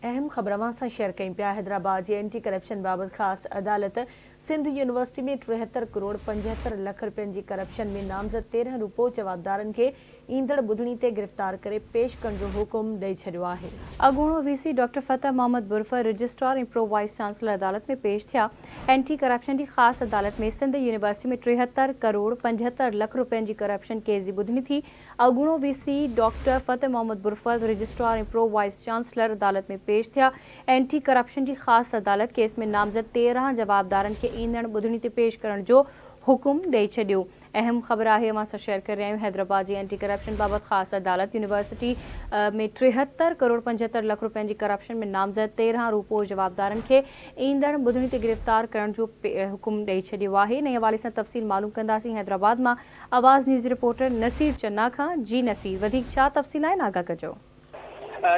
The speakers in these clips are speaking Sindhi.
اهم خبر اوهان سان شيئر ڪيون پيا حيدرآباد جي اينٽي ڪرپشن بابت خاص عدالت سنڌ يونيورسٽي ۾ 73 ڪروڙ 75 لک رپين جي ڪرپشن ۾ نامزد 13 روپوش جوابدارن کي ايندڙ ٻڌڻي تي گرفتار ڪري پيش ڪرڻ جو حڪم ڏئي ڇڏيو آهي. اڳوڻو V C doctor Fateh Muhammad Burfat, registrar ۽ pro vice chancellor عدالت ۾ پيش ٿيا. اينٽي ڪرپشن جي خاص عدالت ۾ سنڌ يونيورسٽي ۾ 73 ڪروڙ 75 لک رپين جي ڪرپشن ڪيس جي ٻڌڻي ٿي. اڳوڻو V C doctor Fateh Muhammad Burfat, registrar ۽ pro vice chancellor عدالت ۾ پيش ٿيا. اينٽي ڪرپشن جي خاص عدالت ڪيس ۾ نامزد 13 جوابدارن کي ايندڙ ٻڌڻي تي پيش ڪرڻ جو حڪم ڏئي ڇڏيو. اهم خبر آهي اوهان سان شيئر ڪري رهيا آهيون حيدرآباد جي اينٽي ڪرپشن بابت خاص عدالت يونيورسٽي ۾ 73 ڪروڙ 75 لک رپين جي ڪرپشن ۾ نامزد 13 روپوش جوابدارن کي ايندڙ ٻڌڻي تي گرفتار ڪرڻ جو حڪم ڏئي ڇڏيو آهي. انهي حوالي سان تفصيل معلوم ڪنداسين حيدرآباد مان آواز نيوز جي رپورٽر نصير چنا کان جي نصير وڌيڪ ڇا تفصيل آهن آگاهه ڪجو.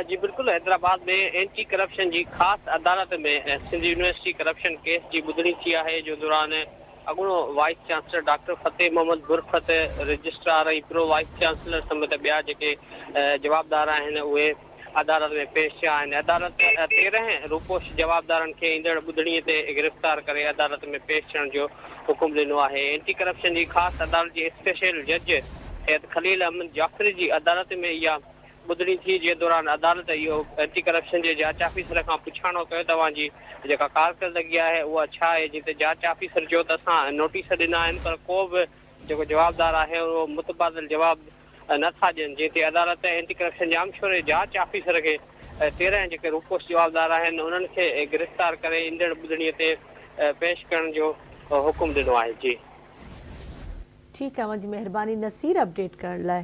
جي بلڪل حيدرآباد ۾ اينٽي ڪرپشن جي خاص عدالت ۾ سنڌ يونيورسٽي ڪرپشن ڪيس جي ٻڌڻي ٿي آهي جو دوران اڳوڻو vice chancellor doctor Fateh Muhammad Burfat, registrar ۽ pro vice chancellor سميت ٻيا جيڪي جوابدار آهن اهي عدالت ۾ پيش ٿيا آهن. عدالت 13 روپوش جوابدارن کي ايندڙ ٻڌڻي تي گرفتار ڪري عدالت ۾ پيش ٿيڻ جو حڪم ڏنو آهي. اينٽي ڪرپشن جي خاص عدالت جي اسپيشل جج سيد خليل احمد جعفري جي عدالت ۾ اها ٻڌڻي ٿي جنهن دوران عدالت اهو اينٽي ڪرپشن جي جاچ آفيسر کان پڇاڻو ڪيو ته اوهان جي جيڪا ڪارڪردگي آهي اها ڇا آهي جنهن تي جاچ آفيسر چيو ته اسان نوٽيس ڏنا آهن پر ڪو به جيڪو جوابدار آهي اهو متبادل جواب نه ٿا ڏين، جنهن تي عدالت اينٽي ڪرپشن ڄامشوري جاچ آفيسر کي 13 جيڪي روپوش جوابدار آهن انهن کي گرفتار ڪري ايندڙ ٻڌڻي تي پيش ڪرڻ جو حڪم ڏنو آهي. جي. ٺيڪ آهي اوهان جي مهرباني نصير اپڊيٽ ڪرڻ لاء.